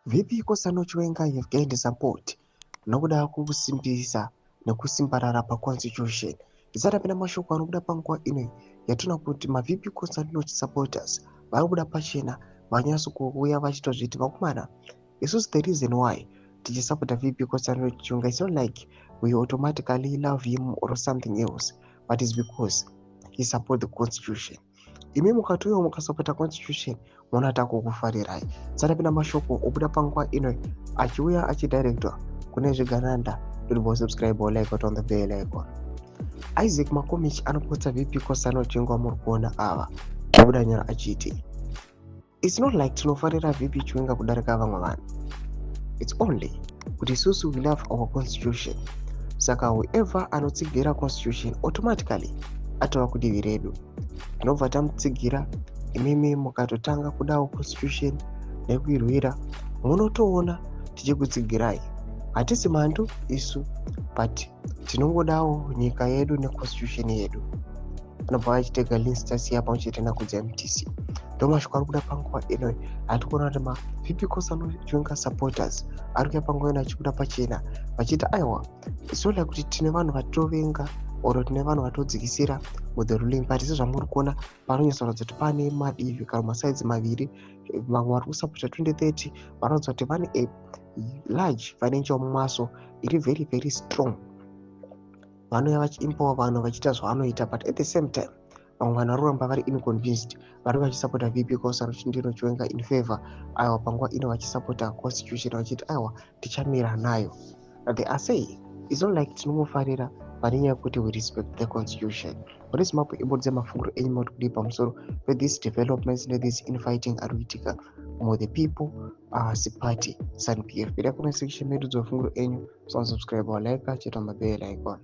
VP Constantino Chiwenga have gained support nokuda kwekusimbisa nekusimbarara paconstitution. Tisati mashoko anobuda panguva ino yatinoona kuti maVP Constantino supporters vari kubuda pachena vanyatso kuuya vachitozviti, "Vakomana, isusu the reason why tichisapota VP Constantino Chiwenga, it's not like we automatically love him or something else, but it's because he support the constitution." Imi mukatouyawo mukasapota constitution, muona takukufarirai. Tisati mashoko obuda panguva ino achiuya achidirectwa kune zvigananda, don't subscribe or like on the bell icon. Isaac Makomichi anopotsa VP Constantino Chiwenga muri kuona ava abuda nyora achiti, "It's not like tinofarira VP Chiwenga kudarika vamwe vanhu. It's only kuti isusu we love our constitution. Saka whoever anotsigira constitution automatically atova kudivi redu, tinobva tamutsigira. Imimi mukatotanga kudawo constitution nekuirwira, munotoona tichikutsigirai. Hatisi mhandu isu, but tinongodawo nyika yedu neconstitution yedu." Anobva achitega Linstasiya pamwe chete naKudzi MTC. Ndo mashoko ari kuda panguva ino. Hati kuona kuti maVP Constantino Chiwenga supporters ari kuya panguva ino achibuda pachena vachiti, "Aiwa, it's not like kuti tine vanhu vatovenga or tine vanhu vatodzikisira muthe ruling party." Sezvamuri kuona, panonyatsoratidza kuti pane madivi kana masides maviri. Vamwe vari kusapota 2030 vanoratidza kuti vane a large financial muscle iri very very strong, vanouya vachiempower vanhu vachiita zvavanoita. But at the same time, vamwe vanhu vari kuramba vari unconvinced, vari vachisapota VP Constantino Chiwenga in favor. Aiwa, panguva ino vachisapota constitution vachiti, "Aiwa, tichamira nayo." They are saying it's not like tinomufarira pane nyaya yekuti we respect the constitution. Muri Zimbabwe, ibudze mafungiro enyu mati kudii pamusoro pethese developments nethis infighting ari kuitika mu the People Party, ZANU PF? Ida comment section medu dzemafungiro enyu. So subscribe, like, cheta mabell icon.